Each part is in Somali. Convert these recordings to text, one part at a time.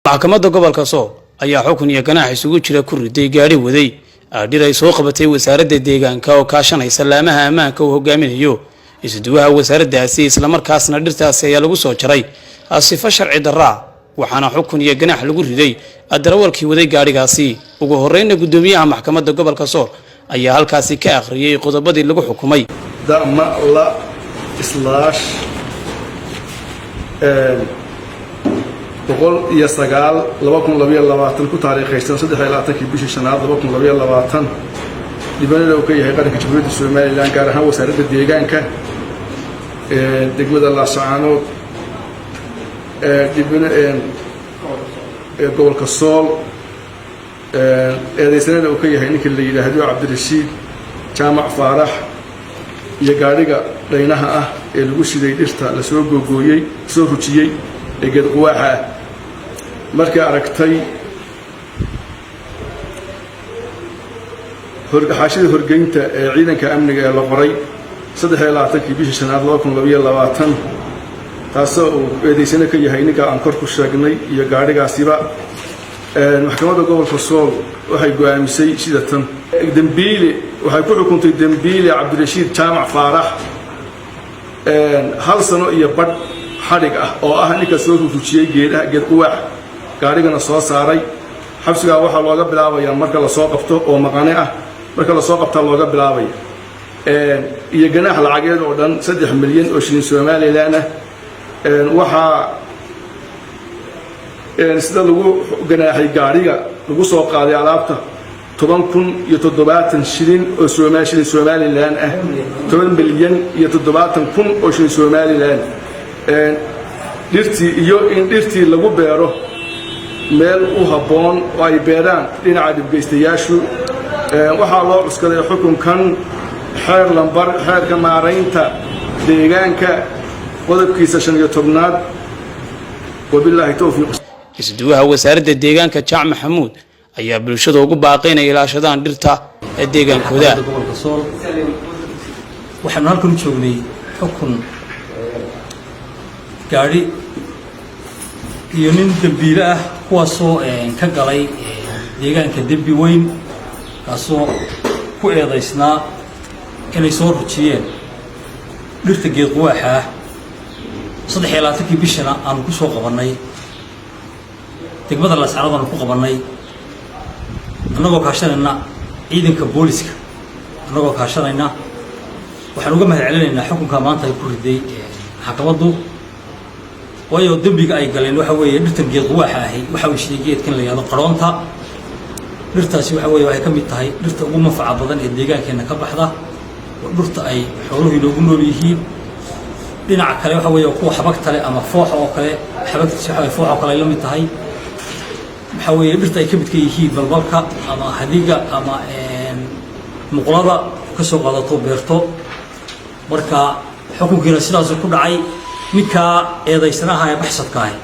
Maxkamadda gobolka Sool ayaa xukun iyo ganaax isugu jira ku riday gaadhi waday dhir ay soo qabatay wasaaradda deegaanka oo kaashanaysa laamaha ammaanka uu hogaaminayo isuduwaha wasaaraddaasi. Islamarkaasna dhirtaasi ayaa lagu soo jaray sifo sharci darraa, waxaana xukun iyo ganaax lagu riday darawalkii waday gaadhigaasi. Ugu horreynna guddoomiyaha maxkamadda gobolka Sool ayaa halkaasi ka akhriyey qodobadii lagu xukumay. Dama la slash 109/2022, ku taariikhaysan 23-kii bishii shanaad 2022, dhibanada uu ka yahay qaranka Jamhuuriyadda Somaliland, gaar ahaan wasaaradda deegaanka, degmada Laascaanood, dhibin gobolka Sool, eedaysanada uu ka yahay ninka la yidhaahdo Cabdirashiid Jaamac Faarax iyo gaadhiga dhaynaha ah ee lagu shiday dhirta lasoo googooyey, soo rujiyey ee geed quwaaxa ah. Markay aragtay xaashida horgeynta ee ciidanka amniga ee la qoray 23-kii bishii shanaad 2022, taasoo uu eedaysano ka yahay ninka aan kor ku sheegnay iyo gaadhigaasiba, maxkamadda gobolka Sool waxay go'aamisay sida tan: dembiile, waxay ku xukuntay dembiile Cabdirashiid Jaamac Faarax hal sano iyo badh xadhig ah, oo ah ninka soo rujiyey geedaha geed quwaax, gaadhigana soo saaray. Xabsigaa waxaa looga bilaabayaa marka lasoo qabto oo maqane ah, marka lasoo qabtaa looga bilaabaya, iyo ganaax lacageed oo dhan 3 milyan oo shilin Somaliland ah. Waxaa sida lagu ganaaxay gaadhiga lagu soo qaaday alaabta 10,070 shilin oo shilin Somaliland ah, 10,070,000 oo shilin Somaliland. Dhirtii iyo in dhirtii lagu beero meel u habboon oo ay beeraan dhinaca dhibgeystayaashu. Waxaa loo cuskaday xukunkan xeer lambar xeerka maaraynta deegaanka qodobkiisa 15aad. Wabilaahi towfiiq. Isduwaha wasaaradda deegaanka Jaac Maxamuud ayaa bulshada ugu baaqay inay ilaashadaan dhirta ee deegaankooda. Gobolka Sool waxaanu halkan u joognay xukun gaadhi iyo nin dembiile ah, kuwaasoo ka galay deegaanka dembi weyn, kaasoo ku eedaysnaa inay soo rujiyeen dhirta geed quwaaxa ah. 23-kii bishana aanu ku soo qabannay degmada Laascanood, aanu ku qabannay annagoo kaashanayna ciidanka booliska, annagoo kaashanayna. Waxaan uga mahad celinaynaa xukunka maanta ay ku riday maxkamaddu, waayo dembiga ay galeen waxa weeye dhirtan geed quwaaxa ahi. Waxa uu sheegay geedkan la yihahdo qaroonta. Dhirtaasi waxa weeye waxay ka mid tahay dhirta ugu manfaca badan ee deegaankeenna ka baxda, oo dhirta ay xooluhu inoogu nool yihiin. Dhinaca kale waxa weeye kuwa xabagta leh ama fooxa oo kale, xabagtiisa waxa weye foox oo kale ay la mid tahay. Waxa weeye dhirta ay ka midka yihiin balbalka ama hadiga ama muqlada ka soo qaadato beerto. Marka xukunkiina sidaasuu ku dhacay. Ninkaa eedaysanaha ee baxsadka ahi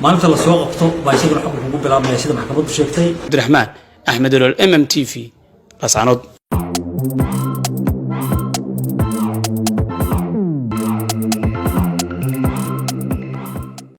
maalinta la soo qabto baa isaguna xukunka ugu bilaabmaya, sida maxkamaddu sheegtay. Cabdiraxmaan Axmed Olol, MMTV, Lascanood.